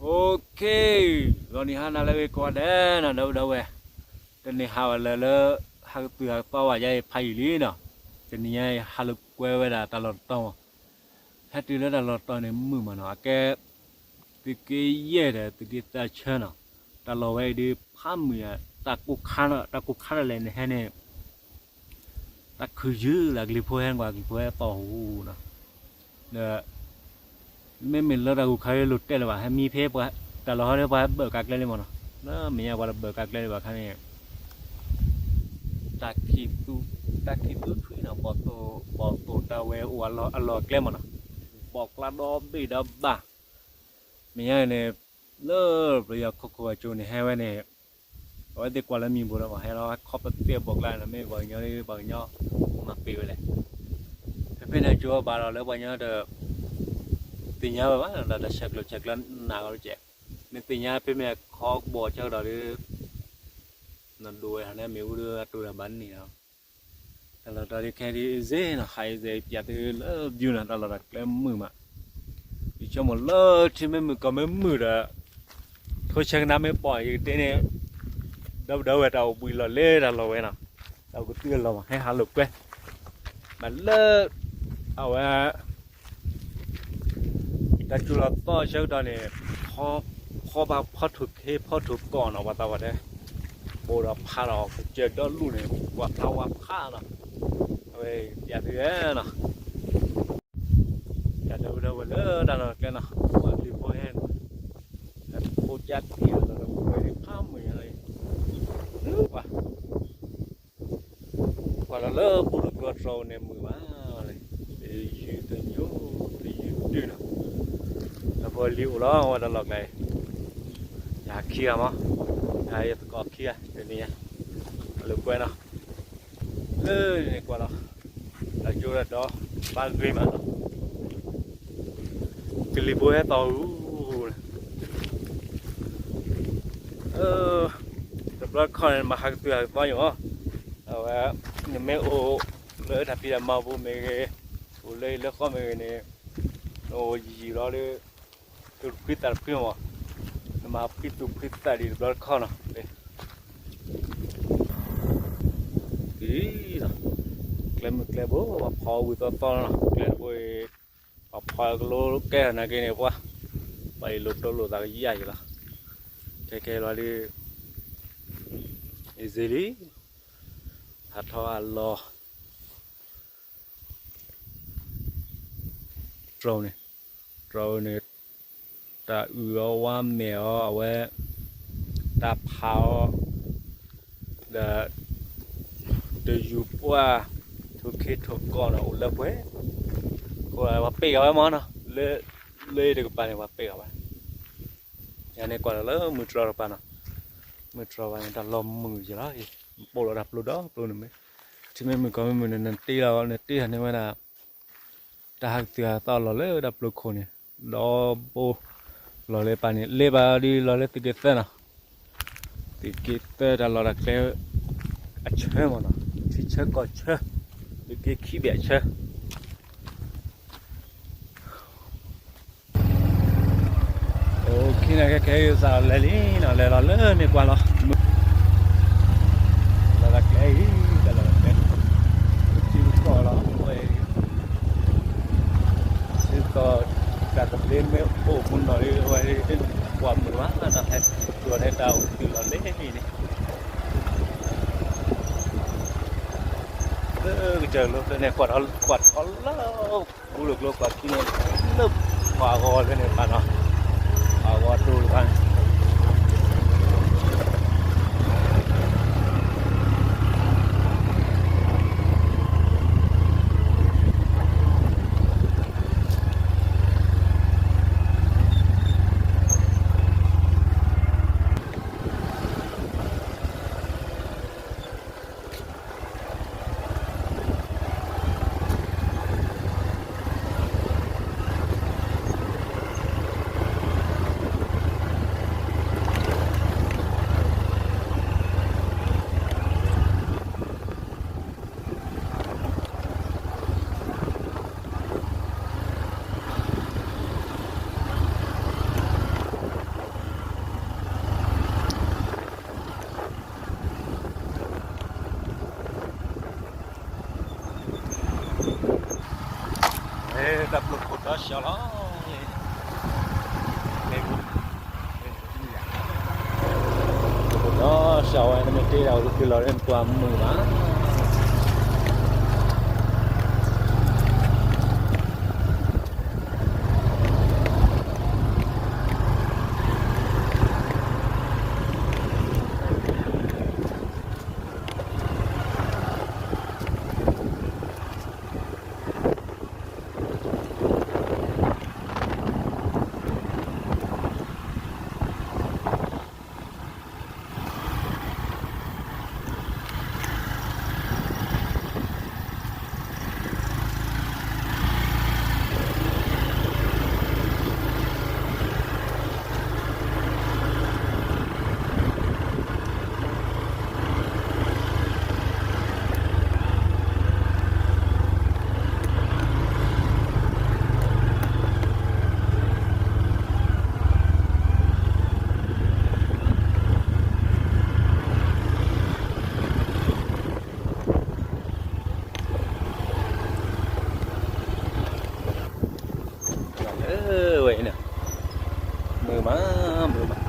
Okay, ဂီၤနံၤဟါနၤလၢအဂ့ၤကိးဂၤဒဲးနီၤ ဒီပုၢ်ဒီဝဲၢ်, တနံၤဟါဝဲလၢလၢ ဟးကတုၤဟးကသီဝဲယါအံၤဖးယံာ်လံနီၤ, တနံၤညါအံၤဟးလိာ်ကွဲဝဲဒၣ်တၢ်လီၢ်တတီၤမး, ဟဲတုၤလၢတၢ်လီၢ်တတီၤန့ၣ်မုာ်မးနီၤ, အကဲ သုးက့ယဲၢ်ဒီးသုးက့သၢဆၢနီၤ, တၢ်လီၢ်ဝဲအံၤဒုးဖးမုာ်ယါ, တၢ်ကိၢ်ခါတၢ်လဲၣ်န့ၣ်ဟဲန့ၣ် တၢ်ခုၣ်ယုၢ်လၢကလံၤဖိဟဲကွၢ်ကလံၤဖိဟဲသီၣ်ဟူနီၤ, ဒီး မ့မ့ၢ်လၢတၢ်ဂုၤခါအံၤလိၤတဲာ်လၢၤဘၣ်, ဟဲမံဖဲပှၤ တၢ်လီၢ်ဟီဒီးပှၤဟဲဘၢၣ်ကါကျဲလံမးနီၤ, လၢမဲာ်ညါပှၤတဘၢၣ်ကါကျဲလံဘၣ်ခါန့ၣ် တၢ်ခံးသူ, တၢ်ခံးသူထွံနီၤ, ဘီၣ်သိၣ်တၢ်ဝဲအိၣ်အလီၢ်အကျဲမးနီၤ, ဘီၣ်ကျါဒီဘ့ၣ်ဒီဘၣ်, မဲာ်ညါန့ၣ် လၢပယီၤခိခိၣ်အကၠိန့ၣ်ဟဲဝဲန့ၣ် အဝဲသ့ၣ်ကွၢ်လၢမံၤဘိဒီးမး ဟဲလီၤခီပသ့ၣ်ဘီၣ်ကျါန့ၣ် မ့ၢ်ပှၤကညီမၤပ့ၤဝဲလဲၣ်, ဖဲဖဲန့ၣ်ကၠိဘၣ်ဒီးလၢပှၤကညီတ သ့ၣ်ညါဝဲဘၣ်ဒီးတၢ်ဆဲးကျိးဆဲးကျၢနးကီးတကဲး, မ့ၢ်သ့ၣ်ညါဖဲမ့ၢ်ခီကဘီၣ်ဆၢကတီၢ်ဒီး နဒိးဝဲဟးန့ၣ်မ့ၣ်အူဒီးအတိၢ်ဒီးဘၣ်န့ၣ်လီၤ, တၢ်လီၢ်တတီၤဒ်ခဲဒ်အံၤစ့ၢ်နီၤ, ဟးအံၤစ့ၢ်ပျးသုလၢ view နီၤ, တၢ်လီၢ်တၢ်ကျဲမုာ်မး, ယဆိကမိၣ်လၢထံမ့ၢ်မုာ်ကီၢ်မ့ၢ်မုာ်ဒီး ထိဆၢကနါမ့ၢ်ပိာ်ယကတဲန့ၣ်, ဒီပုၢ်ဒီဝဲၢ်တၢ်အိၣ်ဘှံးလီၢ်လၢတၢ်လီၢ်ဝဲနီၤ, တၢ်အိၣ်ကသုၢ်အလီၢ်မး ဟဲဟးလိာ်ကွဲ, မ့ၢ်လၢ အဝဲ တၢ်စူၤလီၤသီဆၢကတီၢ်န့ၣ် ဖီဘၣ်ဖီထိၣ်ခ့ဖီထိၣ်ကီၢ်နီၤ, ပှၤသးပှၢ်တဲ, ဘိးဒီးဖးဒီးကစၢၢ်ဒီလူၢ်န့ၣ် ပှၤဖျါဝါဖးနီၤ, အဝဲပျးသုနီၤ တၢ်ဒီပုၢ်ဒီဝဲၢ်လၢတၢ်လီၢ်တကျဲနီၤ, ပှၤလံၤဖိဟဲနီၤ, ဖိကၠၢ်ထံၣ်လီၤဒီးဝဲဒၣ်ဖးမုာ်ညါလီၤ, ပှၤ ကွၢ်လီၤလၢပူၤတကျိတြီန့ၣ်မုာ်မး, တယုၢ်တညိ တယုၢ်တုၤနီၤ, ဒီးပလံၤအိၣ်လီၤဝဲတၢ်လီၢ်ကျဲအံၤ, ယဟးခံဂၤမး, ယဟးယသကိးခံဂၤ တနံၤညါ, အလိာ်ကွဲနီၤ, လၢန့ၣ်ကွၢ်လီၤ, တၢ်ကၠိဒီး ဘၣ်ဂ့ၤမးနီၤ ကလံၤဖိဟဲသီၣ်ဟူ, တဘျီတခီၣ်န့ၣ် နမၤဟးကတုၤဟးကသီယိၤမး, အဝဲ နမ့ၢ်အိၣ်လၢတၢ်ဖံးတၢ်မၤပူၤမ့ၢ်ဂ့ၤ, အိၣ်လၢဟံၣ်လၢဃီမ့ၢ်ဂ့ၤန့ၣ်, နအိၣ်ယံာ်လီၤလၢ သူၣ်ဖှံသးဖှံမး, နမၤဖှံသူၣ်ဖှံသးဒံးတဘျီတခီၣ်နီၤ, လၢ ကျဲမုၢ်ကျဲဘိပှၤဖီဝံၤသီသီနီၤ, ကျဲတဘိအံၤ ပှၤဖီကလိကဲထီၣ်နာ်က့န့ၣ် ပှၤ ပှၤအံၤလိာ်တိလိာ်သးကယၢ်ယံၤလီၤ, ခဲခဲလီၤလံ, အံၤစ့လံ, ဟးထီၣ်အလီၢ် တြီန့ၣ်, တြီန့ၣ်, တၢ်အုၣ်အီၤဝါမဲာ်အီၤ အဝဲ တၢ်ဖးအီၤ ဒီး တယူၤပှၢ် ထိၣ်ခ့ထိၣ်ကီၢ်န့ၣ် အိၣ်လၢပှဲၤ, အဃိပှၤပ့ၢ်ဃာ်ဝဲမးနီၤ, လၢ လၢတကပၤန့ၣ် ပှၤပ့ၢ်ဃာ်ဝဲ, ယၤန့ၣ်ကွၢ်လီၤလၢမုၢ်တြီတကပၤနီၤ, မုၢ်တြီဘၣ်န့ၣ် တၢ်လီၤမုာ်ယလီၤ, ပိာ်လီၤတၢ်ပျိဒီပျိန့ၣ်မ့ၢ်, ထံမ့ၢ်မုၢ်ကီၢ်မ့ၢ်မုၢ်န့ၣ် နတ့လီၤ နတ့ထီၣ်န့ၢ်ဝဲဒၣ် တၢ်ဟးကသုၣ်ဟးသီလီၤလၢတၢ်ပျိခိၣ်န့ၣ်, ဒီဘိ လီၤလၢပၢ်န့ၣ် လ့ပၢ်ဒ်လီၤလၢသုးက့သၢနီၤ, သုးက့သၢတၢ်လီၢ်တၢ်ကျဲ အဆၢမးနီၤ, ထံဆၢကီၢ်ဆၢ, သုးက့ခံဘ့ၣ်အဆၢ အိၣ်ခ့န့ၣ် ခဲခဲအံၤစးလဲၤလံနီၤ, လဲၤလီၤလၢန့ၣ်ကွၢ်လီၤ, လီၤလၢကျဲအံၤ တၢ်လီၢ်ကျဲ, ထံကီၢ်လီၤဝဲ, စ့ၢ်ကီး တၢ်သဘျ့မ့ၢ်အိၣ်မူနီၤလံဝဲ, ကွၢ်မုာ်မး တၢ်ဟဲကျီၤန့ၣ် တၢ်အိၣ်တုၤလီၤလၢန့ၣ်န့ၣ်, လၢကစၢၢ်လိၤဖဲန့ၣ် ကွၢ်ထီၣ်လၢ ပူၤလိာ်ကျိကွၢ်ခံန့ၣ် လၢပှၤဂီၤလၢန့ၣ်တဖၣ်နီၤ, ပှၤဂီၤတိၤတဖၣ်န့ၣ် တၢ်ပျိၢ်ခိၣ်ဒီးစှီၤလီၤ, ဒီးစှီၤဝဲ နမ့ၢ်တ့ၢ်ဒီးကလီၤလၢနကွၢ်မုာ်ဘၣ်. လၢဝဲအံၤန့ၣ် မုာ်မး မုာ်မး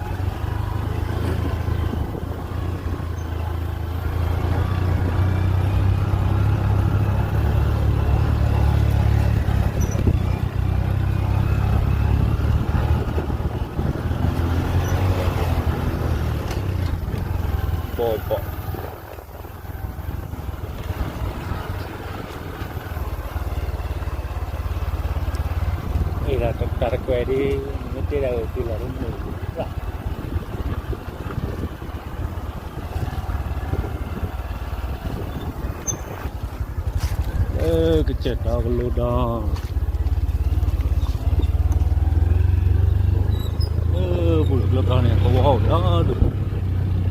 ဘီၣ်ဘီၣ် အ့ၣ် တၢ်တကွဲးဒ် မ့ၢ်တဲဒၣ်အၢ တုၤလီၤဒ်မုာ်လီၤ လၢကစၢၢ်တီကလိဒီး လၢပူၤလီၢ်ကျဲကျီန့ၣ် ကဝီၤအိၣ်ဒီဒူၣ် တၢ်လီၢ်ဖးမုာ်ဘၣ် လၢန့ၣ် ကစၢၢ်ကလိဒီခိၣ် မုာ်တယုၢ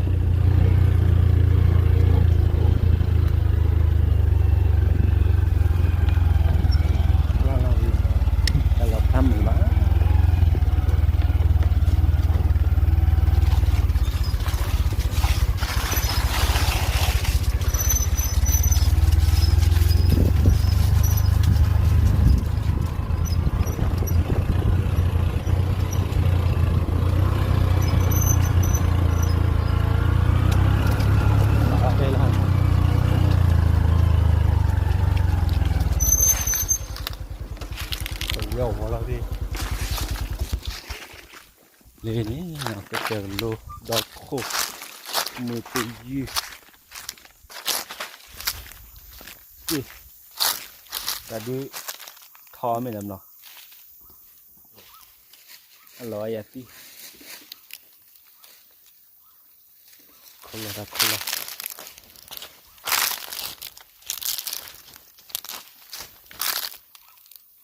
် တၢ်ဒုး ထီမ့ၢ်လၢမနီၤ အလီၤယၤသံ ခီလီၤတၢ်ခီလီၤ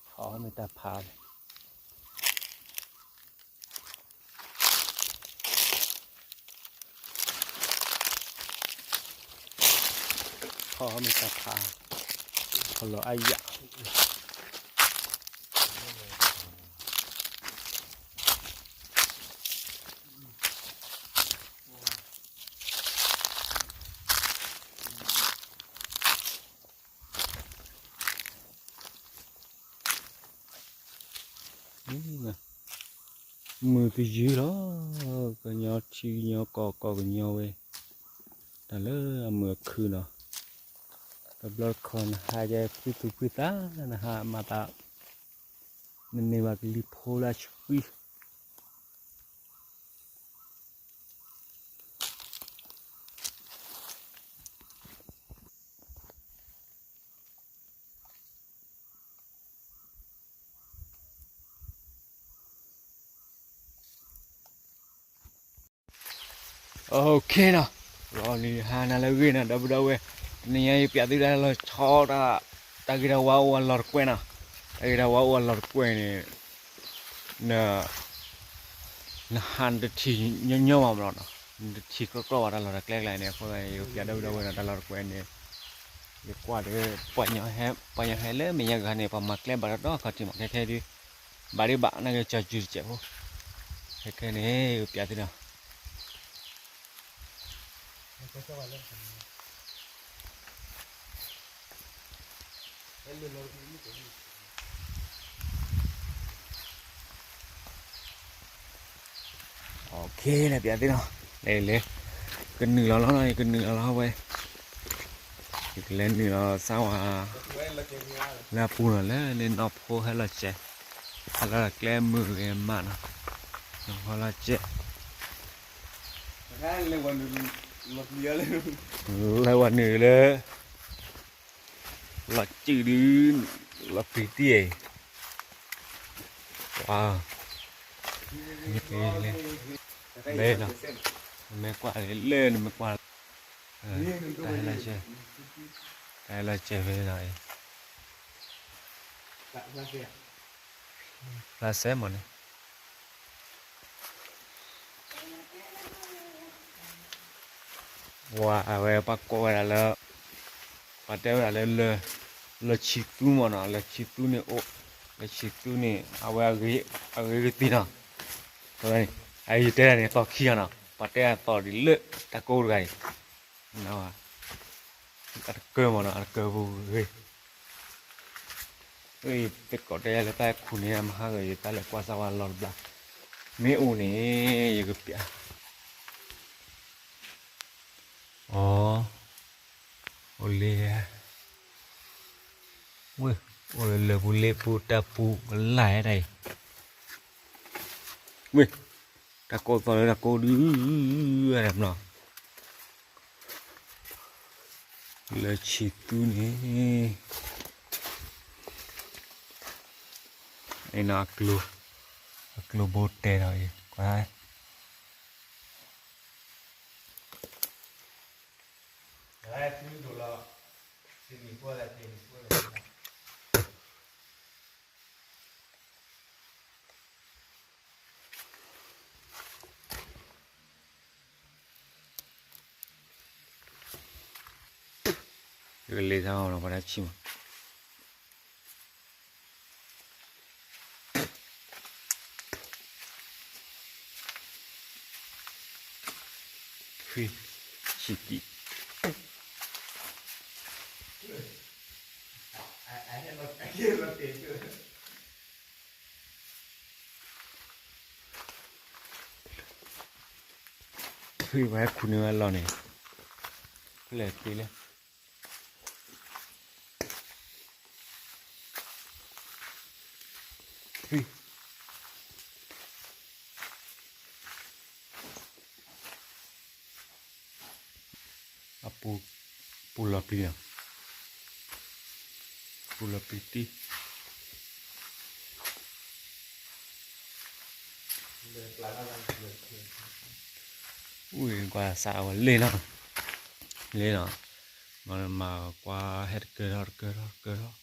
ထီမ့ၢ်တၢ်ဖး ထီမ့ၢ်တၢ်ဖး ခီလီၤအါယၤ မုာ်တယုၢ်လီၤ ကညီထံကညီကီၢ်ကီၢ်ကညီဝဲ တၢ်လၢအမုာ်အခုၣ်နီၤ တဘျီတခီၣ်နဟးကဲဖုသူၣ်ဖုသး နဟးမၤသး နန့ၢ်ဘၣ်ကလံၤဖိလၢအဆှံ OK နီၤ, လီၤနံၤဟါနၤလၢအဂ့ၤနီၤ ဒီပုၢ်ဒီဝဲၢ်, တနံၤညါယပျးသုတၢ်လီၤဆီတၢ်, တၢ်ဂ့ၤတၢ်ဝါအိၣ်အလီၢ်တကွဲၢ်နီၤ, တၢ်ဂ့ၤတၢ်ဝါအိၣ်အလီၢ်တကွဲၢ်န့ၣ်, န, နဟးနတထံၣ်ညီညီဘၣ်မးနီၤ, နတထံၣ်ကြီကြီဘၣ်တၢ်လီၢ်တၢ်ကျဲကျဲန့ၣ် အဃိသတးန့ၣ် ယပျးဒီပုၢ်ဒီဝဲၢ်နီၤ တၢ်လီၢ်တကွဲၢ်န့ၣ်, ယကွၢ်ဒီး, ပှၤညီဟဲလၢမဲာ်ညါဂၤန့ၣ် ပှၤမၤကျဲဘၣ်တၢ်ဒီးခီၣ်ထံးမး ခဲခဲဒုး, ဘၣ်ဒံးဘၣ်နာ်က့ၤကၠီၤစုၤတစဲးဖိ, ခဲခဲန့ၣ် ယပျးသုနီၤ လၢလီၤတပူၤမ့ၢ်ကဲန့ၣ်, ကဲ လဲၤပျးသ့ၣ်နီၤ, လဲၤလဲၤ, ကနုာ်လီၤလီၤနီၤ, ယကနုာ်လီၤလီၤဝဲ, ယကလဲၤနုာ်လီၤစၢ်ဝါ လၢအပူၤနီၤ, လၢန့ၣ်နီၢ်ဖိဟဲလီၤစဲး, ဟဲလီၤကျဲမုာ်ဂ့ၤမးနီၤ, နီၢ်ဖိလီၤစဲး, လဲၤဝဲနုာ်လၢ လီၤစုၣ်ဒုး, လီၤပျံၤတံၢ်အံၤ, ဝါ, လဲၤလီၤ, နမ့ၢ်ကွၢ်လၢနမ့ၢ်ကွၢ်, တၢ်ဟဲလီၤစဲး, တၢ်ဟဲလီၤစဲးဖဲနီၤအံၤ, ဖျါစဲမးန့ၣ် ဝါ အဝဲပှၤကိးဝဲဒၣ်လၢ, ပှၤတဲဝဲဒၣ်လၢ, လၢဆံသူမ့ၢ်နီၤ, လၢဆံသူန့ၣ်အိၣ်, လၢဆံသူန့ၣ် အဝဲအဂ့ၤကသံနီၤ, န့ၣ်, အယတဲဒၣ်န့ၣ်သီခံဂၤနီၤ, ပှၤတဲဒၣ်သီဒ်လၢတၢ်ကိးတဂၤအံၤ, အတကၢမ့ၢ်နီၤ, အတကၢပူၤဂ့ၤ သ့ၣ်ကိးတဲယၤလၢတၢ်ခူၣ်န့ၣ် မဟါဂ့ၤ ယတၢ်လဲၤကွၢ်စၢ်ဝါလီၤတဘျီ, မ့ၢ်အိၣ်န့ၣ် ယကပျး, အီ, အိၣ်လံ, ဝ့ၢ်, အိၣ်လၢလၢၢ်ပူၤလ့ပူၤတၢ်ပူၤကလၢ်တၢ်အံၤ, ဝ့ၢ်, တၢ်ကိးသီလၢတၢ်ကိးဒုး, လၢဆံသူန့ၣ်, အကျိၤ, အကျိၤဘိတဲဒီးအံၤ, ကွၢ် လ့ၣ်သၣ်အီၤနီၤ ပှၤတၢ်ဆံၣ်မး, ဆံၣ်ကံၣ်, ဖုပှၤဟဲခူၣ်န့ၢ်ဝဲလီၢ်န့ၣ်, ဖဲလဲၣ်သ့လဲၣ်, ဖု အပူၤ, ပူၤလီၤပျံၤလီၤ, ပူၤလီၤပျံၤတံၢ်, အူၣ်ကွၢ်စးဝဲလ့ၣ်နီၤ, လ့ၣ်နီၤ, မၤကွၢ်ဟဲတကၢထီၣ်တကၢထီၣ်တကၢထီၣ်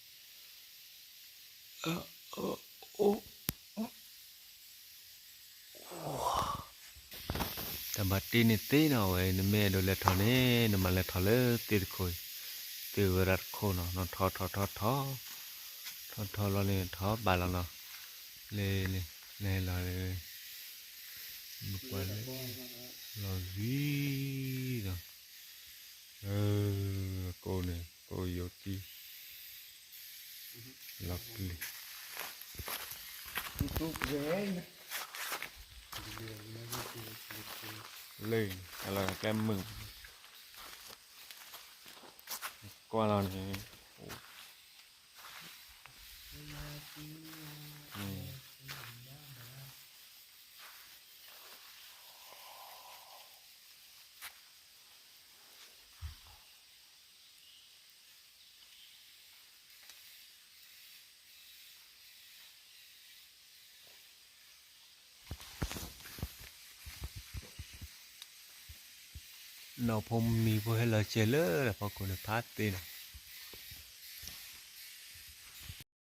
တၢ်ဘၣ်တ့န့ၣ်သ့နီၤဝဲ နမ့ၢ်အဲၣ်ဒိးလဲၤထီၣ်န့ၣ် နမၤလဲၤထီၣ်လၢသ့ၣ်တခိၣ်အံၤ, သ့ၣ်ဝဲဒၣ်တခိၣ်နီၤ, နထီၣ်ထီၣ်ထီၣ်ထီၣ်, ထီၣ်ထီၣ်လီၤန့ၣ် ထီၣ်ဘၣ်လီၤနီၤ, လဲၤလဲၤလဲၤလီၤ, မ့ၢ်ကွၢ်လၢ လီၤဂံၤဒီး ကိးန့ၣ် ကိးယိာ်တံၢ် လီၤပျံၤ လၢ အလီၤကျဲမုာ် ကွၢ်လီၤန့ၣ် နီၢ်ဖိမံၤဖိဟဲလီၤစဲးလၢတၢ်ဖီခိၣ်န့ၣ် ဖးသ့နီၤ,